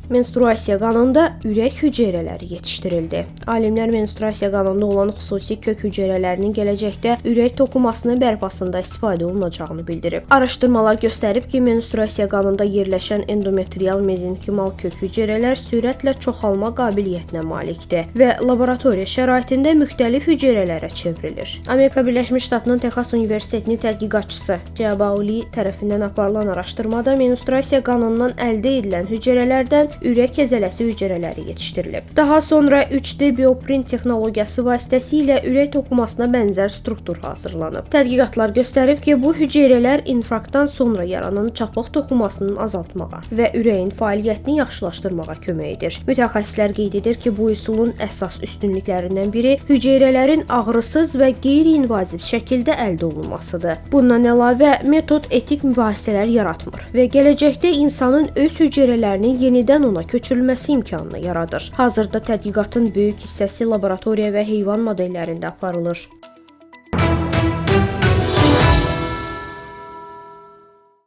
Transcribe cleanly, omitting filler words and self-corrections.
Menstruasiya qanında ürək hüceyrələri yetişdirildi. Alimlər menstruasiya qanında olan xüsusi kök hüceyrələrinin gələcəkdə ürək toxumasının bərpasında istifadə olunacağını bildirib. Araşdırmalar göstərib ki, menstruasiya qanında yerləşən endometrial mezenkimal kök hüceyrələr sürətlə çoxalma qabiliyyətinə malikdir və laboratoriya şəraitində müxtəlif hüceyrələrə çevrilir. Amerika Birləşmiş Ştatının Texas Universitetinin tədqiqatçısı Jiabao Li tərəfindən aparılan araşdırmada menstruasiya qanından əldə edilən hüceyrələrdən ürək əzələsi hüceyrələri yetişdirilib. Daha sonra 3D bioprint texnologiyası vasitəsilə ürək toxumasına bənzər struktur hazırlanıb. Tədqiqatlar göstərib ki, bu hüceyrələr infarktdan sonra yaranan çapıq toxumasının azaltmağa və ürəyin fəaliyyətini yaxşılaşdırmağa kömək edir. Mütəxəssislər qeyd edir ki, bu üsulun əsas üstünlüklərindən biri hüceyrələrin ağrısız və qeyri-invaziv şəkildə əldə olunmasıdır. Bundan əlavə, metod etik mübahisələr yaratmır və gələcəkdə insanın öz hüceyrələrinin yenidən ona köçürülməsi imkanını yaradır. Hazırda tədqiqatın böyük hissəsi laboratoriya və heyvan modellərində aparılır.